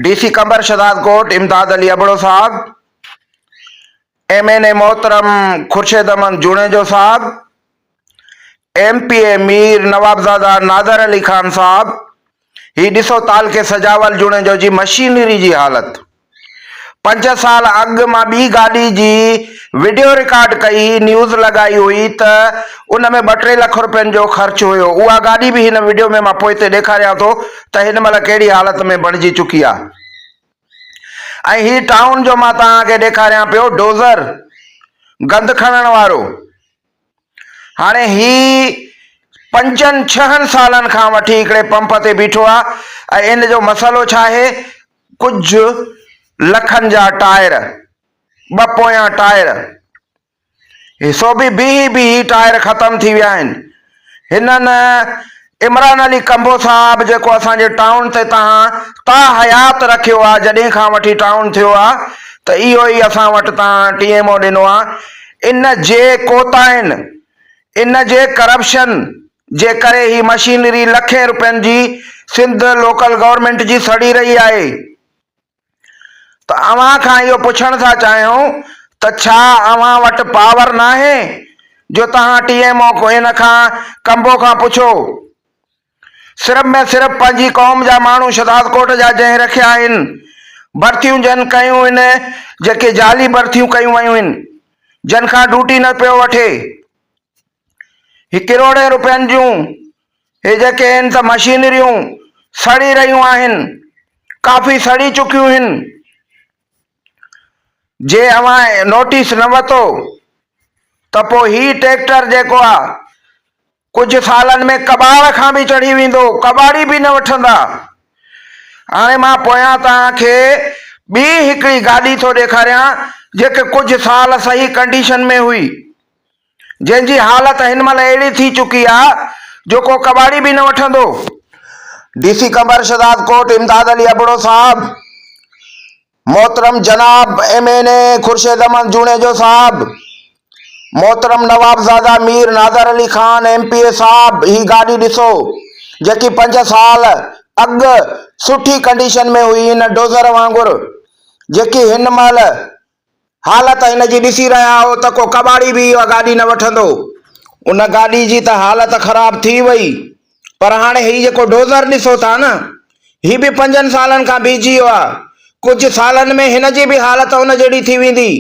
D C Qambar Shahdadkot Imdad Ali Abro صاحب، M N اي محترم خورشيد احمد جوڻيجو صاحب، ايم پي اي مير نوابزاده نادر علي خان صاحب، هي ڏسو تعلقي سجاول جوڻيجو جي مشينري جي حالت. پنج سال اڳ مان ٻي گاڏي جي وڊيو رڪارڊ ڪئي هئي نيوز لڳائي هئي ته ان ۾ ٻه ٽي لک روپين جو خرچ هيو اها گاڏي به هن وڊيو ۾ مان پوئتي ڏيکاريان ٿو ته هن مهل ڪهڙي حالت ۾ بڻجي چڪي آهي ۽ هي ٽائون جو مان توهان کي ڏيکاريان پيو ڊوزر گند کڻڻ وارو هاڻي هي پنجن ڇهن سالن کان وٺي هڪڙي پمپ تي بيٺو آهي ۽ ان جو مسئلو ڇا آهي ڪجهه لکن جا ٽائر، ٻه پويان ٽائر، هي سو به بيهي بيهي ٽائر ختم ٿي ويا آهن. هنن عمران علي ڪمبو صاحب جيڪو اسان جي ٽائون تي تهان تا حيات رکيو آ جڏهن کان وٺي ٽائون ٿيو آ ته اهو ئي اسان وٽ تهان ٽي ايم او ڏنو آ ان جي ڪوتاهين ان جي ڪرپشن جي ڪري هي مشينري لکين روپين جي سنڌ لوڪل گورنمينٽ جي سڙي رهي آهي ته اوهان کان اهو پڇڻ ٿا چاهيون ته ڇا اوهان وٽ پاور ناهي جو توهان ٽي ايم او ان کان ڪمبو کان پڇو صرف ۾ صرف پنهنجي قوم جا ماڻهو شھدادڪوٽ جا جنهن رکيا آهن، ڀرتيون جن ڪيون هن جيڪي جعلي ڀرتيون ڪيون ويون هن، جن کان ڊوٽي نه پيو وٺي. هي ڪروڙين روپين جون هي جيڪي هن ته مشينريون سڙي رهيون آهن، ڪافي سڙي چڪيون هن. جي اوهان نوٽيس نه ورتو ته پوء هي ٽريڪٽر جيڪو آ ڪجهه سالن ۾ ڪٻاڙ کان به چڙهي ويندو، ڪٻاڙي به نه وٺندا. هاڻي مان پويان توهان کي ٻي هڪڙي گاڏي ٿو ڏيکاريان، جيڪي ڪجهه سال صحيح ڪنڊيشن ۾ هئي، جنهن جي حالت هن مهل اهڙي ٿي چڪي آ جو ڪو ڪٻاڙي به نه وٺندو. ڊي سي قمبر شھدادڪوٽ امداد علي ابڙو صاحب محترم جناب M N A Khurshid Ahmed Junejo صاحب، محترم نوابزاده مير نادر علي خان ايم پي اي صاحب هي گاڏي ڏسو جيڪي پنج سال اڳ سٺي ڪنڊيشن ۾ هئي هن ڊوزر وانگر جيڪي هن مهل حالت هن جي ڏسي رهيا آهيو ته ڪو ڪٻاڙي به اها گاڏي نه وٺندو. ان گاڏي جي ته حالت خراب ٿي وئي پر هاڻي هي جيڪو ڊوزر ڏسو ٿا نه هي به پنجن سالن کان بيهجي ويو آهي. ڪجهه سالن ۾ هن جي به حالت ان جهڙي ٿي ويندي.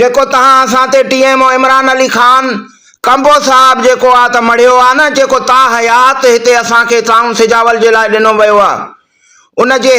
جيڪو توهان اسان تي T M O Imran Ali Khan Kamboh صاحب جيڪو آ ته مڙهيو آ نه جيڪو تاحيات هتي اسان کي ٽائون سجاول جي لاء ڏنو ويو آ ان جي.